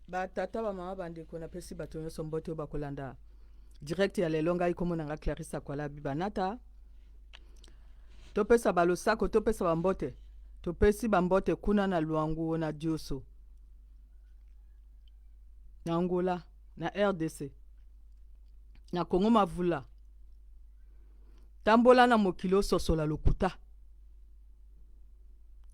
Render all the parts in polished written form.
Ba tata ba mama ba ndeko napesi bato nyonso mbote oyo bakolanda direct ya lelo. Ngai kombo na nga Clarisse Akwala Bibanata. Topesa balosako, topesa bambote, topesi bambote kuna na Luangu na Dioso na Angola na RDC na Congo Mavula. Tambola na mokili ososola lokuta.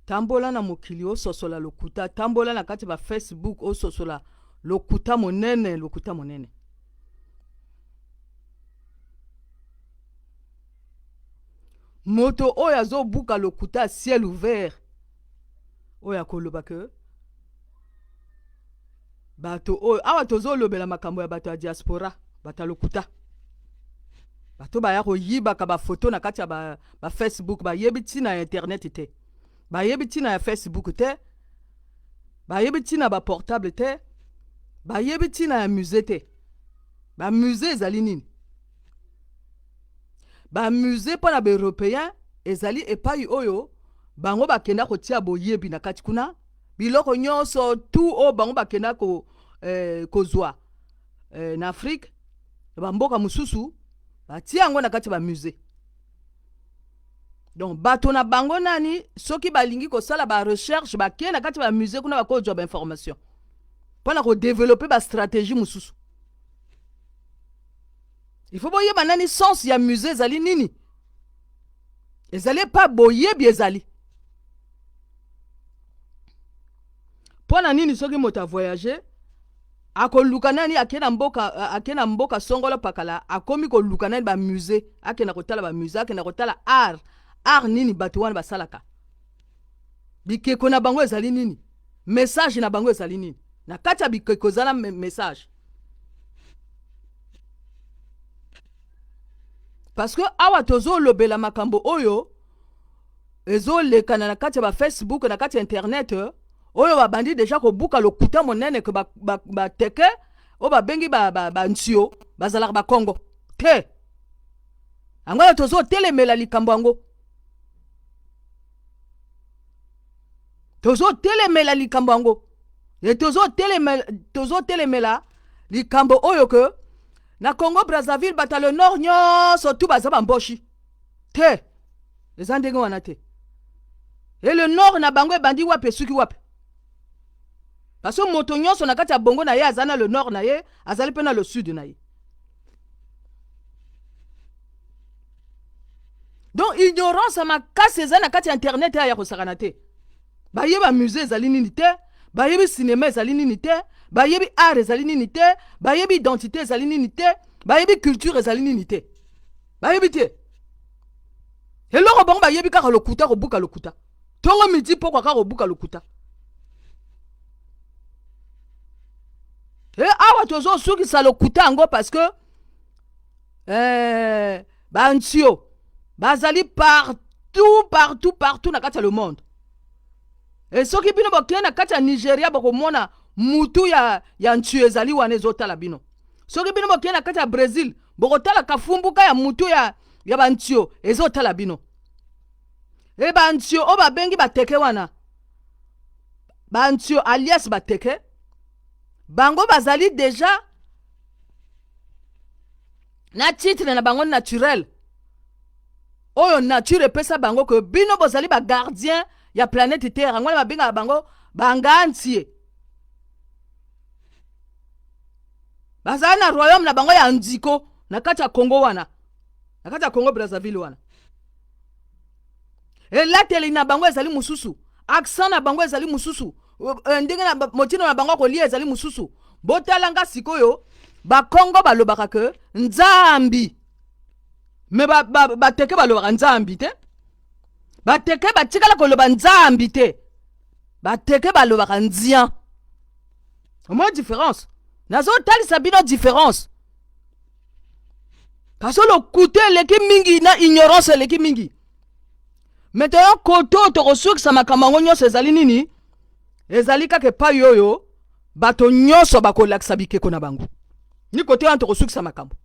Tambola na mokili ososola lokuta. Tambola na kati ba Facebook ososola lokuta monene, lokuta monene. Moto oyo azobuka lokuta ciel ouvert, oyo akoloba ke bato oyo awa tozolobela makambo ya bato ya diaspora, bato ya lokuta, bato baya koyibaka bafoto na kati ya ba, ba Facebook, bayebi ntina ya internet te, bayebi ntina ya Facebook te, bayebi ntina ya baportable te, bayebi ntina ya musée te. Ba musée ezali nini? Ba musée mpo na ba européen ezali epai oyo bango bakenda kotia boyebi na kati kuna, biloko nyonso tout oyo bango bakenda ko, kozwa na Afrique na bamboka mosusu, batia yango na kati ya ba musée. Donc bato na bango nani soki balingi kosala ba recherche, bakei na kati ya ba musée kuna, bakozwa ba information mpona kodevelope ba stratégie mosusu. Il faut boyeba nani sens ya musée ezali nini, ezali epa boyebi ezali mpo na nini. Soki moto avoyage akoluka nani, ake na mboka, ake na mboka songolo pakala, akomi koluka nani ba musée, akenda kotala ba musée, akenda kotala art. Art nini bato wana basalaka? Bikeko na bango ezali nini? Message na bango ezali nini? Na kati ya bikeko ezala message, parce que awa tozolobela makambo oyo ezolekana na kati ya ba Facebook, na kati ya internet, oyo babandi deja kobuka lokuta monene ke bateke oyo babengi bantio bazalaka bakongo te. Yango oyo tozotelemela likambo yango, tozotelemela likambo yango e tozotelemela likambo oyo ke na Congo Brazzaville bato ya le nord nyonso tu baza bamboshi te. Eza ndenge wana te. E le nord na bango ebandi wapi, esuki wapi? Parce que moto nyonso na kati ya bongo na ye aza na le nord na ye, azali mpe na le sud na ye. Donc ignorance ya makasi eza na kati ya internet ya kosakana te. Bayeba musée ezali nini te, bayebi cinéma ezali nini te, bayebi art ezali nini te, bayebi identité ezali nini te, bayebi culture ezali nini te, bayebi te eloko bango. Bayebi kaka lokuta, kobuka lokuta ntongo midi pokwa, kaka kobuka lokuta. E awa tozosukisa lokuta yango parce que bantio bazali partout, partout, partout na kati ya le monde. E soki bino bokei na kati ya Nigeria, bokomona mutu ya ntio ezali wana ezotala bino. Soki bino bokei na kati ya Brésil, bokotala kafumbuka ya mutu ya bantio ezotala bino. E bantio oyo babengi bateke wana, bantio alias bateke, bango bazali deja na titre na bango naturel oyo nature epesa bango ke bino bozali bagardien ya planète Terre. Yango wana babengaka bango bangantie. Bazali na royaume na bango ya ndiko na kati ya Congo wana, na kati ya Congo Brazzaville wana. Elateli na bango ezali mosusu, accent na bango ezali mosusu, ndenge na motindo na bango akolia ezali mosusu. Botala nga sikoyo, bakongo balobaka ke nzambi, me bateke balobaka nzambi te. Bateke batikala koloba nzambi te, bateke balobaka nzian. Omoni différence? Nazotalisa bino différence parce que lokuta eleki mingi na ignorance eleki mingi. Maintenant koto tokosukisa makambo yango nyonso ezali nini? Ezali kaka epai oyo bato nyonso bakolakisa bikeko na bango. Ni kote wana tokosukisa makambo.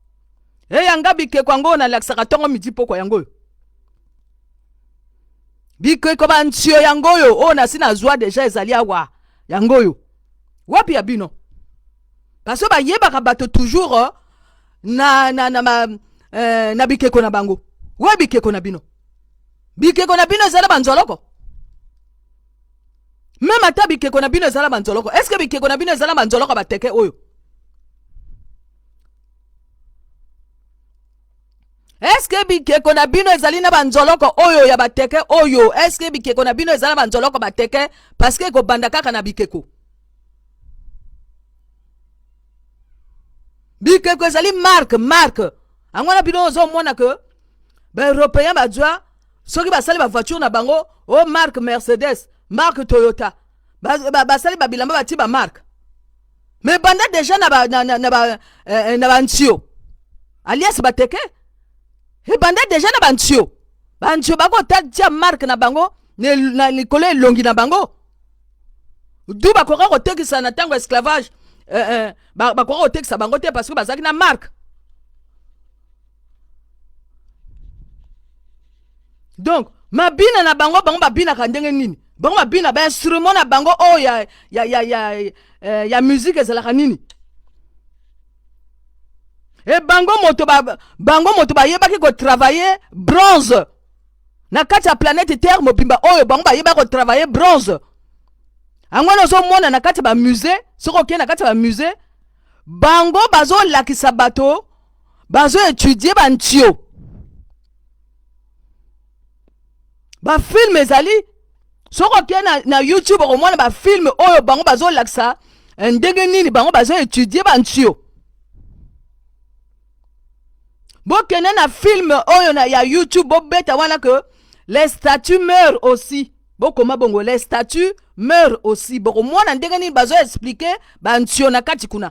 Eyanga bikeko yango oyo nalakisaka ntongo midi pokwa, yango oyo bikeko bantio yango oyo oyo nasi nazwa deja ezali awa. Yango oyo wapi ya bino? Parce que bayebaka bato toujours euh, na na na ma, euh, na bikeko na bango. We bikeko na bino. Bikeko na bino ezala banzoloko. Meme ata bikeko na bino ezala banzoloko. Est-ce que bikeko na bino ezala banzoloko bateke oyo? Eske bikeko na bino ezali na banzoloko oyo ya bateke oyo? Eske bikeko na bino ezali na banzoloko bateke? Paske ekobanda kaka na bikeko. Bikeko ezali marke marke. Yango wana bino ozomona ke baeuropéen bazwa soki basali bavoiture na bango o oh, marke Mercedes, marke Toyota, basali ba, ba babilamba batie bamarke. Mais banda deja na ba na na na ba eh, eh, na bantio alias bateke ebanda deja na bantio bantio bakotia marke na bango na likolo elongi na bango du bakoka kotekisa na ntango ya esclavage eh, eh, bakoka kotekisa bango te parce que bazalaki na marke. Donc mabina na bango, bango babinaka ndenge nini? Bango babina bainstrument na bango oyo ya, ya, ya, ya, eh, ya musique ezalaka nini? E bango moto ba, bango moto bayebaki kotravaille bronze na kati ya planète Terre mobimba oyo, bango bayebaki kotravaille bronze. Yango wana ozomona na kati ya bamusée, soki okei na kati ya bamusée, bango bazolakisa bato bazoetudie bantio. Bafilme ezali, soki okei na, na YouTube okomona bafilme oyo bango bazolakisa eh, ndenge nini bango bazoetudie bantio. Bokende na filme oyo na, ya YouTube, bobeta wana ke les statues meurent aussi. Bokoma bongo les statues meurent aussi, bokomona ndenge nini bazoexplike bantio na kati kuna.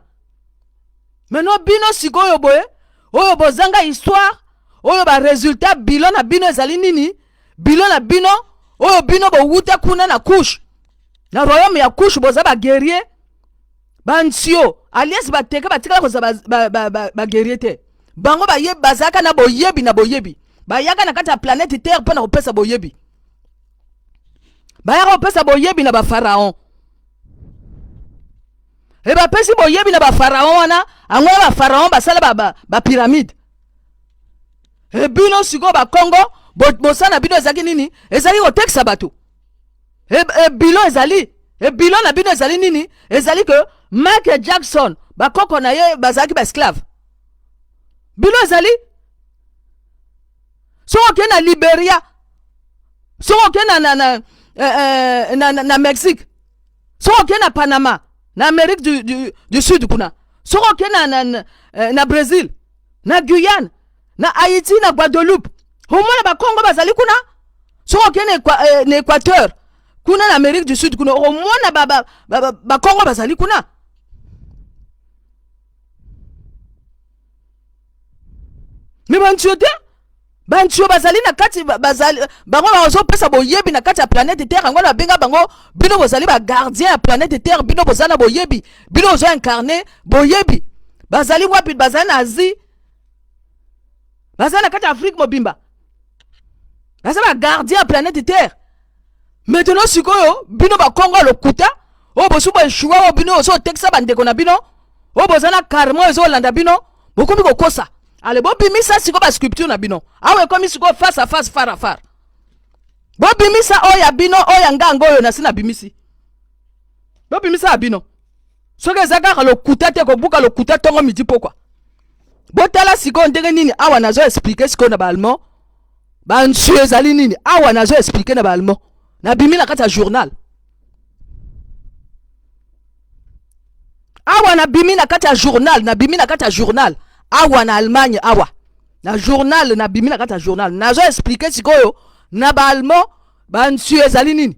Meno bino sikoyo boye oyo bozanga histoire oyo, baresultat bilan na bino ezali nini? Bilan na bino oyo bino bowuta kuna na Couche, na royaume ya Couche, boza baguerrier. Bantio alias bateke batikala kozala baguerrier te. Bango baye bazalaka na boyebi na boyebi, bayaka na kati ya planète Terre mpo na kopesa boyebi. Bayaka kopesa boyebi na bafaraon e bapesi boyebi na bafaraon wana, yango wana bafaraon basala bapyramide ba, ba e bino sikoyo bakongo bosala na bino ezalaki nini? Ezalaki kotekisa bato. E, e bilo ezali e bilo na bino ezali nini? Ezali ke Michael Jackson bakoko na ye bazalaki baesclave. Bilo ezali soki okei na Liberia, soki okei na, na, na, eh, eh, na, na, na Mexique, soki okei na Panama, na Amérique du Sud kuna, soki okei na, na, na, eh, na Brésil, na Guyane, na Haïti, na Guadeloupe, omona bakongo bazali kuna. Soki okei na, eh, na Équateur kuna, na Amérique du Sud kuna, okomona bakongo ba, ba, ba, ba bazali kuna. Me bantio te, bantio bazali na kati, bazali bango bazopesa boyebi na kati ya planète Terre. Yango babenga bango, bino bozali bagardien ya planète Terre, bino boza na boyebi, bino bozo incarne boyebi. Bazali wapi? Bazali na Asie, bazali na kati ya Afrique mobimba, baza bagardien ya planète Terre. Maintenant sikoyo bino bakongo ya lokuta oyo bosu boeshua, oyo bino ozotekisa bandeko na bino, oyo boza na karma ezolanda bino, bokomi kokosa. Ale bobimisa sikoyo basculpture na bino awa, ekomi sikoyo face à face, far à far. Bobimisa oyo ya bino, oyo ya ngango oyo nasi nabimisi, bobimisa ya bino. Soki eza kaka lokuta te, kobuka lokuta ntongo midi pokwa. Botala sikoyo ndenge nini awa nazo explike sikoyo na baallemand bansu ezali nini. Awa nazo explike na baallemand, nabimi na kati ya journal. Awa nabimi na kati ya journal, nabimi na kati ya journal awa na Allemagne, awa na journal, nabimi na kati ya journal, nazo explike sikoyo na baallemand bansu ezali nini.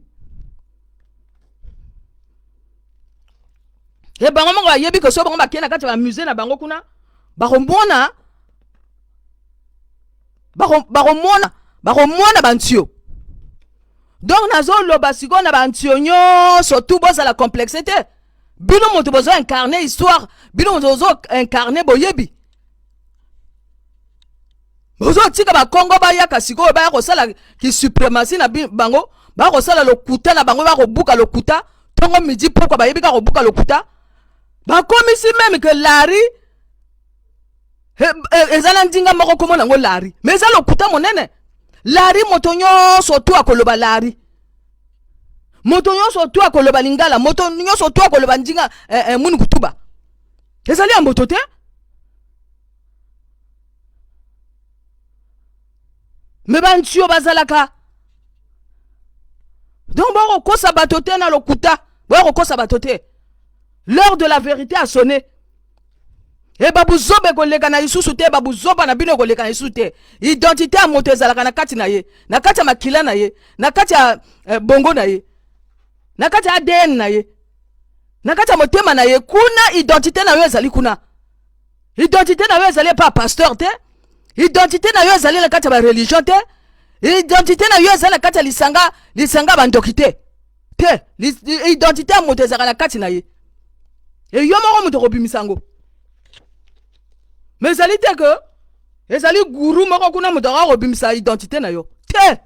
E bango moko bayebi ke so bango bakei na kati ya bamusée na bango kuna, bakomona bakomona bakomona bantio. Donc nazoloba sikoyo na bantio nyonso tu, bozala complexe te. Bino moto bozo incarne histoire, bino moto bozo incarne boyebi. Bozotika bakongo bayaka sikoyo, baya kosala kisuprematie na bango, baya kosala lokuta na bango, baya kobuka lokuta ntongo midi pokwa, bayebi kaka kobuka lokuta. Bakomisi meme ke lari eza na ndinga moko komona yango lari, me eza lokuta monene. Lari, moto nyonso tu akoloba lari, moto nyonso tu akoloba lingala, moto nyonso tu akoloba ndinga munu kutuba. Ezali ya moto te. Me bantio bazalaka donc bokokosa bato te na lokuta, bokokosa bato te. L'heure de la vérité a sonné. E babuzoba ekoleka na lisusu te, babuzoba na bino ekoleka na lisusu te. Identité ya moto ezalaka na kati na ye, na kati ya makila na ye, na kati ya bongo na ye, na kati ya ADN na ye, na kati ya motema na ye. Kuna identité na yo ezali, kuna identité na yo ezali epa pasteur te, identité na yo ezali na kati ya bareligion te, identité na yo ezali na kati ya lisanga, lisanga bandoki te te. Identité ya moto ezalaka na kati na ye, e yo moko moto okobimisa yango. Mais ezali te ke ezali guru moko kuna moto akoka kobimisa identité na yo te.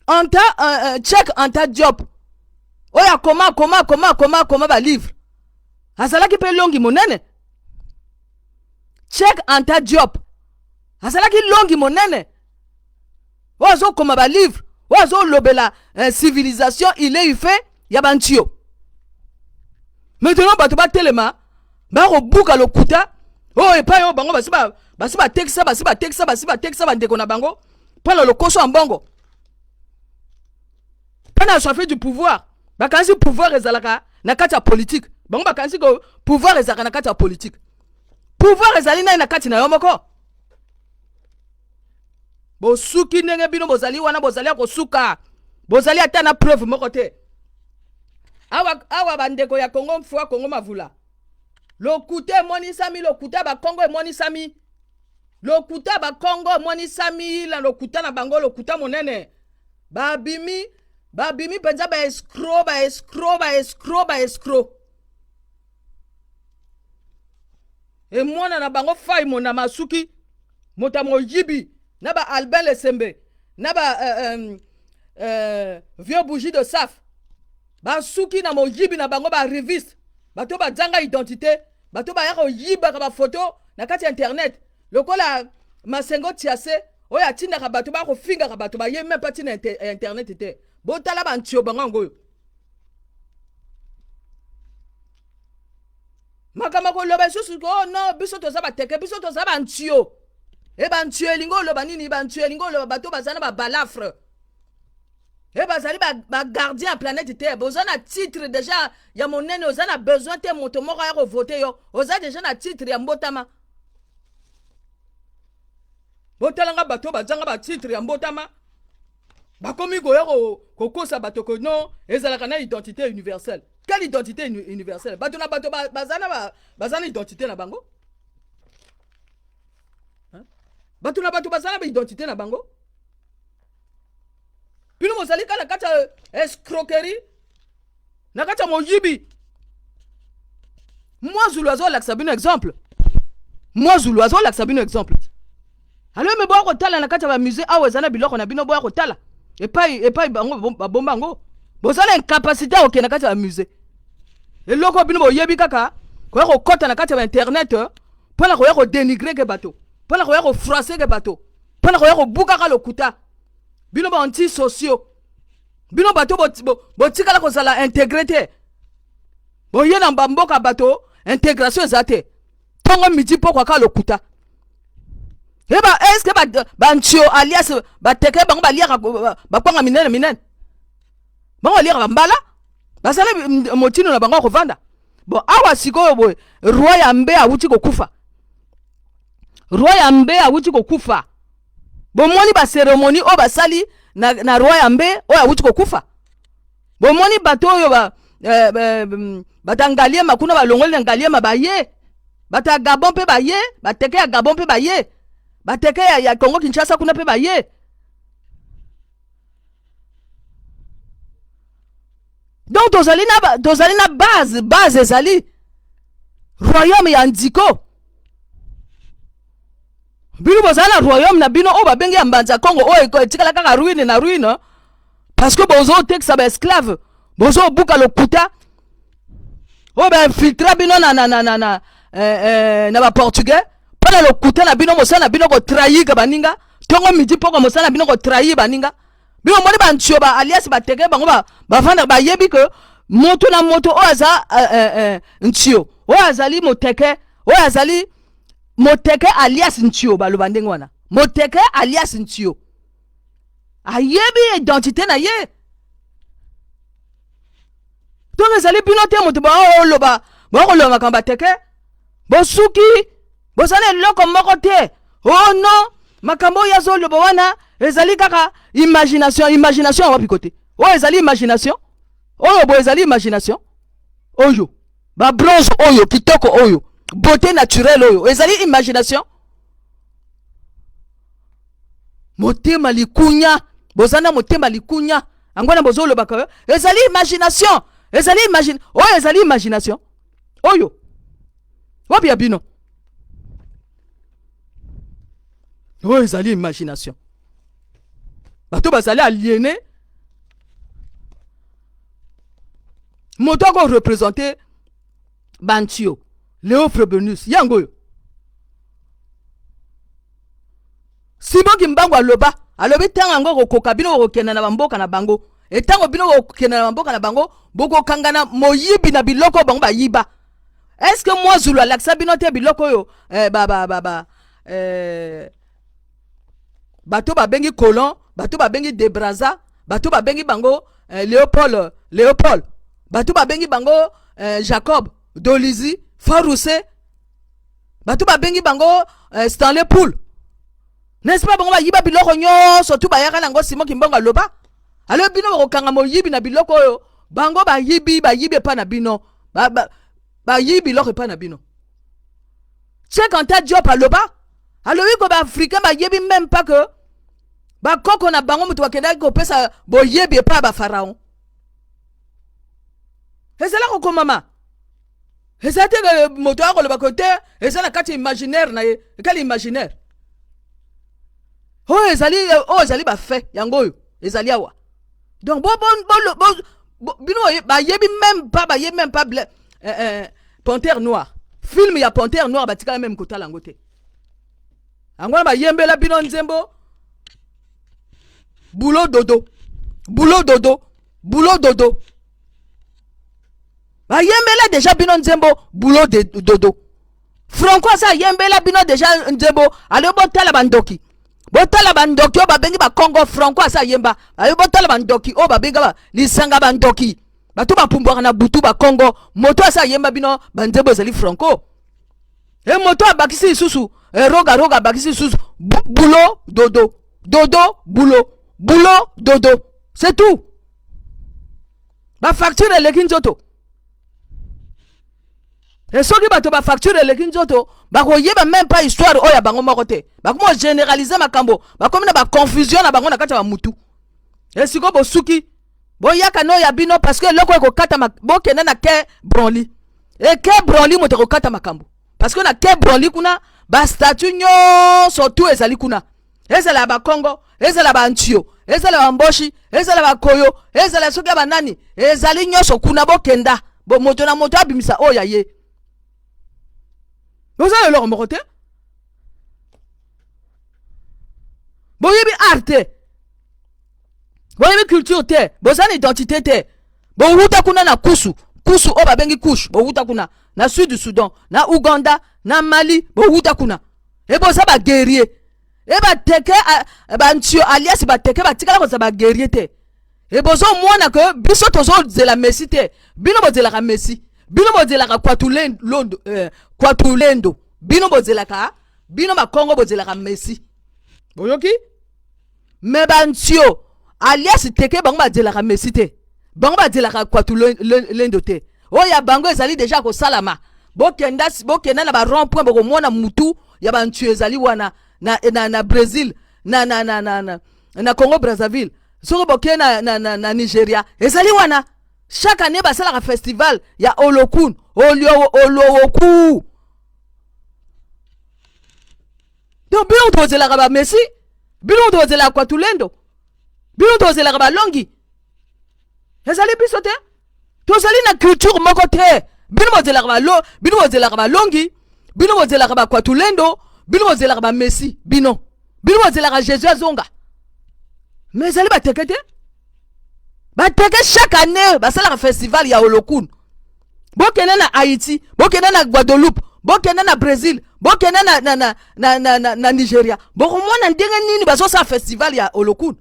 Anta Cheikh Anta Diop, oyo akoma akoma akoma akoma akoma balivre, azalaki mpe longi monene. Cheikh Anta Diop azalaki longi monene, oyo azokoma balivre, oyo azolobela civilisation ile ife ya bantio. Maintenant bato batelema, bakobuka lokuta oyo epai oyo bango basi batekisa, basi batekisa, basi batekisa bandeko na bango mpo na lokoso ya mbongo, mpo na soif du pouvoir. Bakanisi pouvoir ezalaka na kati ya politique. Bango bakanisi ko pouvoir ezalaka na kati ya politique. Pouvoir ezali nai na kati na yo moko. Bosuki ndenge bino bozali wana, bozali ya kosuka, bozali ata na preuve moko te. Awa awa, bandeko ya Kongo Mfua, Kongo Mavula, lokuta emonisami, lokuta bakongo emonisami, lokuta bakongo emonisami na lokuta na bango, lokuta monene. Babimi, babimi mpenza baescroc, baescroc, baescroc, baescroc. Emwana na bango fai monama asuki moto ya moyibi na ba Albin Lesembe na ba vieux bougie de saf. Basuki na moyibi na bango, bariviste, bato bazanga identité, bato baya koyibaka bafoto na kati ya internet, lokola Masengo Tiase oyo atindaka bato bakofingaka bato baye meme mpa ntina internet te. Botala bantio bango yango oyo makambo koloba lisusu. Oh non, biso toza bateke, biso toza bantio. E bantio elingi oloba nini? Bantio elingi oloba bato baza na babalafre e bazali bagardien ya planète te. Boza na titre déjà ya monene, oza na besoin te moto moko aya kovote yo, oza déjà na titre ya mbotama. Botalanga bato bazanga batitre ya mbotama, bakomi koya kokosa bato ko non, ezalaka na identité universelle. Quelle identité universelle? Bato na bato baza na identité na bango. Bato na bato baza na baidentité na bango. Bino bozali kaka na kati ya escroquerie, na kati ya moyibi. Mwazulu azolakisa bino exemple, Mwazulu azolakisa bino exemple. Alors me boya kotala na kati ya bamusée awa, eza na biloko na bino. Boya kotala epai epai bango babomba yango. Boza na incapacité ya kokende na kati ya bamusée. Eloko bino boyebi kaka koya kokɔta na kati ya bainternet mpona koya kodénigrer ke bato, mpona koya kofroisser ke bato, mpona koya kobukaka lokuta. Bino ba anti sociaux, bino bato botikala kozala intégré te. Boye na bamboka bato, intégration eza te. Ntongo, midi, pokwa, kaka lokuta. Eba eske bantio alias bateke, bango baliaka bakwanga minene minene, bango baliaka bambala, bazali motino na bango ya kovanda. Bon, awa sikoyo boye, roi ya mbe awuti kokufa, roi ya mbe awuti kokufa. Bomoni bacérémonie oyo basali na roi ya mbe oyo awuti kokufa. Bomoni bato oyo ba, bato ya Ngaliema kuna balongoli na Ngaliema baye, bato ya Gabon mpe baye, bateke ya Gabon mpe baye, bateke ya Congo Kinshasa kuna mpe baye. Donc tozali na base, base ezali royaume ya ndiko. Bino bozali na royaume na bino oyo babengi ya Mbanza Congo, oyo etikala kaka ruine na ruine, parce que bozotekisa baesclave. Bozobuka lokuta oyo bainfiltra bino na, na, na, na, na, eh, eh, na baportugais mpo na lokuta na bino. Mosala na bino kotrahir baninga ntongo midi poko, mosala na bino kotrahir baninga. Bino omoni bantio ba alias bateke bango bavandaka, bayebi ke moto na moto oyo aza eh, eh, eh, ntio, oyo azali moteke, oyo azali moteke alias ntio, baloba ndenge wana, moteke alias ntio ayebi identité na ye. Donc ezali bino te moto baoloba, bakoloba makambo bateke. Bosuki, bozali eloko moko te. Oh non, makambo oyo azoloba wana ezali kaka imagination. Imagination ya wapi? Kote oyo ezali imagination, oyo boye ezali imagination, oyo babronze, oyo kitoko, oyo beauté naturelle, oyo ezali imagination. Motema likunya, boza na motema likunya. Yango wana bozolobaka ezali imagination, ezali imagine, oyo ezali imagination. Oyo wapi ya bino? Oyo ezali imagination. Bato bazali aliéné. Moto akoreprésente bantio, Léo Frobenius, yango oyo Simon Kimbangu aloba. Alobi ntango yango kokoka, bino kokokenda na bamboka na bango. Etango bino kokokenda na bamboka na bango, bokokangana moyibi na biloko oyo bango bayiba. Est ce que mwa Zulu alakisa bino te biloko oyo, eh, ba, ba, ba, ba, eh, bato babengi Colon, bato babengi de Braza, bato babengi bango, eh, Léopold, Léopold, bato babengi bango, eh, Jacob Dolizi Farouse, bato babengi bango, eh, Stanley Pool, n'est-ce pas? Bango bayiba biloko nyonso tu bayaka nango. Simon Kimbangu aloba, alo bino bakokanga moyibi na biloko oyo bango bayibi. Bayibi epai na bino, bayibi biloko epai na bino. Cheikh Anta Diop aloba, alobi ko baafricain bayebi même pas que bakoko na bango moto bakendaki kopesa boyebi epai ya bapharaon. Ezala kokomama, eza te moto akoloba ko te, eza na kati imaginaire na ye. Ekali imaginaire oyo ezali, oyo ezali bafe yango oyo ezali awa. Donc bo, bo, bo, bo, bo, bino bayebi même pas, bayebi même pas ble, eh, eh, Panthère Noire, film ya Panthère Noire, batikala même kotala yango te. Yango wana bayembela bino nzembo boulot dodo, boulot dodo, boulot dodo. Bayembela déjà bino nzembo boulot de dodo. Franco aza ayembela bino déjà nzembo, alobi botala bandoki, botala bandoki oyo babengi bakongo. Franco aza ayemba, alobi botala bandoki oyo babenga lisanga bandoki, bato bapumbwaka na butu, bakongo. Moto aza ayemba bino banzembo ezali Franco. E moto abakisi lisusu, e roga roga abakisi lisusu boulot dodo, dodo boulot, boulot dodo, c'est tout. Bafacture eleki nzoto. E soki bato bafacture eleki nzoto, bakoyeba même pas histoire oyo ya bango moko te. Bakomi kogénéraliser makambo, bakomi na baconfusion na bango na kati ya bamutu. E sikoyo bosuki, boyaka no ya bino, parce que eloko ekokata, bokende na quai Branly. E quai Branly, moto ekokata makambo, parce que na quai Branly kuna bastatue nyonso tu ezali kuna, ezala ya bakongo, ezala bantio, ezala bamboshi, ezala bakoyo, ezala soki ya banani, ezali nyonso kuna. Bokenda bo moto na moto abimisa oyo ya ye. Bozala eloko moko te, boyebi art te, boyebi culture te, boza na identité te. Bowuta kuna na kusu kusu oyo babengi Kush, bowuta kuna na Sud Soudan, na Uganda, na Mali, bowuta kuna. E boza baguerrier. E bateke, bantio alias bateke batikala kozala baguerrier te. E bozomona ke biso tozozela messie te, bino bozelaka messie, bino bozelaka kwatulendo, eh, kwatulendo bino bozelaka, bino bakongo bozelaka messie, boyoki? Me bantio alias teke, bango bazelaka messie te, bango bazelaka kwatulendo te. Oyo ya bango ezali déjà kosalama. Bokenda, bokenda na barond point, bokomona mutu ya bantio ezali wana na Brésil, na Congo Brazzaville. Soki bokei na Nigeria, ezali wana. Chaque année basalaka festival ya Olokun, Olowoku. Donc bino moto bozelaka bamessie, bino moto bozelaka kwatulendo, bino moto bozelaka balongi, ezali biso te. Tozali na culture moko te. Bino bozelaka balo, bino bozelaka balongi, bino bozelaka bakwatulendo, bino bozelaka bamesi, bino. Bino bozelaka Jésus azonga. Mais ezali bateke te. Bateke chaque année basalaka festival ya Olokun. Bokende na Haïti, bokende na Guadeloupe, bokende na Brésil, bokende na, na, na, na, na, na, na Nigeria. Bokomona ndenge nini bazosala festival ya Olokun.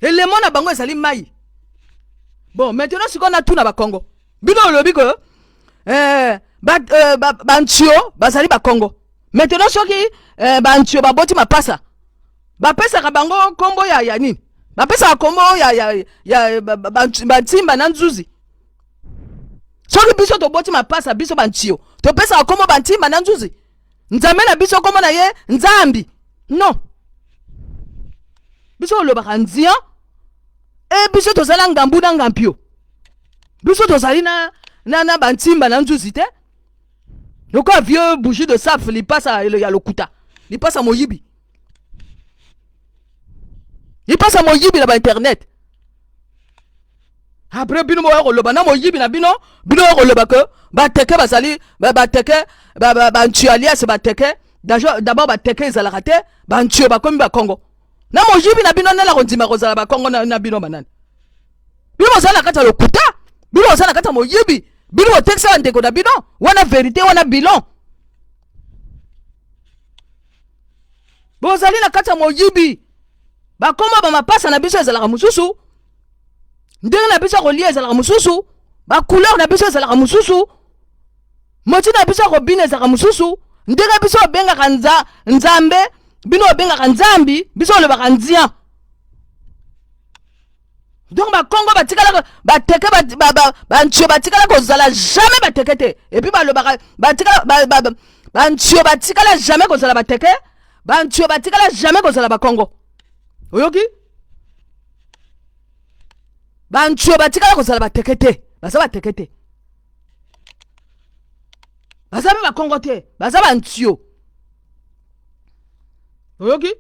Elemo na bango ezali mai. Bon, maintenant sikoyo natuna bakongo. Bino olobi ko eh, ba, eh, ba, bantio bazali bakongo. Maintenant soki eh, bantio baboti mapasa, bapesaka bango kombo ya, ya nini? Bapesaka kombo ya, ya, ya bantimba na nzuzi. Soki biso toboti mapasa, biso bantio topesaka kombo bantimba na nzuzi. Nzambe na biso kombo na ye Nzambi. Non, biso olobaka nzian e biso tozali na ngambu na ngampio, biso tozali na, na, na bantimba na nzuzi te. Lokola vieux bougie de saf, lipasa ya lokuta, lipasa moyibi, lipasa moyibi na ba internet. Après bino boya koloba na moyibi na bino, bino boya koloba ke bateke bazali bateke bantio alias bateke. D'abord bateke ezalaka te, bantio bakomi bakongo na moyibi na bino. Nani akondima kozala bakongo na, na bino banani? Bino bozala na kati ya lokuta, bino bozala na kati ya moyibi, bino botekisa bandeko na bino. Wana verité, wana bilan. Bozali na kati ya moyibi. Bakoma bamapasa na biso ezalaka mosusu, ndenge na biso ya kolia ezalaka mosusu, bacouleur na biso ezalaka mosusu, moti na biso ya kobina ezalaka mosusu, ndenge biso obengaka nza, nzambe, bino obengaka nzambi, biso olobaka nzia. Donc bakongo batikala bateke, bantio batikala kozala jamais bateke te. Epuis balobaka batikala bantio batikala jamais kozala bateke, bantio batikala jamais kozala bakongo. Oyoki? Bantio batikala kozala bateke te, baza bateke te, baza mpe bakongo te, baza bantio. Oyoki?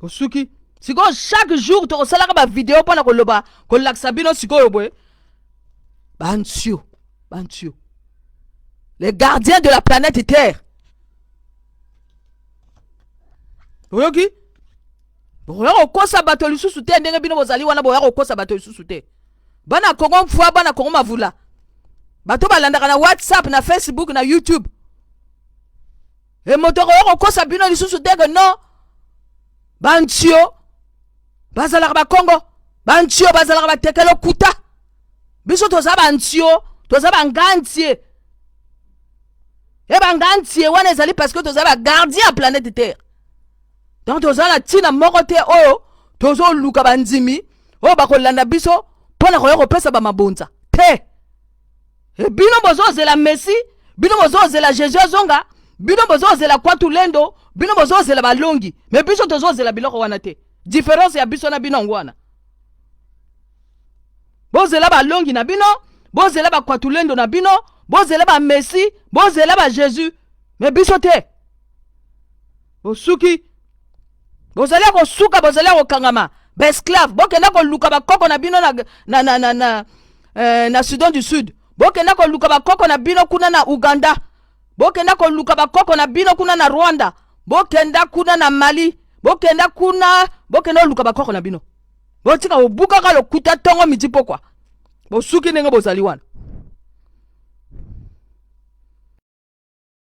Osuki sikoyo. Chaque jour tokosalaka bavideo mpona koloba, kolakisa bino sikoyo boye bantio, bantio les gardiens de la planète Terre. Oyoki? Bokoya kokosa bato lisusu te. Ndenge bino bozali wana, boya kokosa bato lisusu te. Bana Kongo mfua, bana Kongo mavula, bato balandaka na WhatsApp, na Facebook, na YouTube, e moto akoya kokosa bino lisusu te ke non, bantio bazalaka bakongo, bantio bazalaka bateke. Lokuta. Biso toza bantio, toza bangantie. E bangantie wana ezali parce que toza bagardien ya planète Terre. Donc toza na ntina moko te oyo tozoluka bandimi oyo bakolanda biso mpo na koya kopesa bamabonza te. E bino bozozela Messi, bino bozozela Jésus azonga, bino bozozela Kwatulendo, bino bozozela balongi, me biso tozozela biloko wana te. Différence ya biso na bino yango wana. Bozela balongi na bino, bozela bakwatulendo na bino, bozela bamessi, bozela ba Jésus, me biso te. Bosuki, bozali ya kosuka, bozali ya kokangama baesclave. Bokenda koluka bakoko na bino na, na, na, na, na, eh, na Sudan du Sud, bokenda koluka bakoko na bino kuna na Uganda, bokenda koluka bakoko na bino kuna na Rwanda, bokenda kuna na Mali, bokenda kuna, bokenda koluka bakoko na bino. Botika kobukaka lokuta ntongo midi pokwa. Bosuki ndenge bozali wana.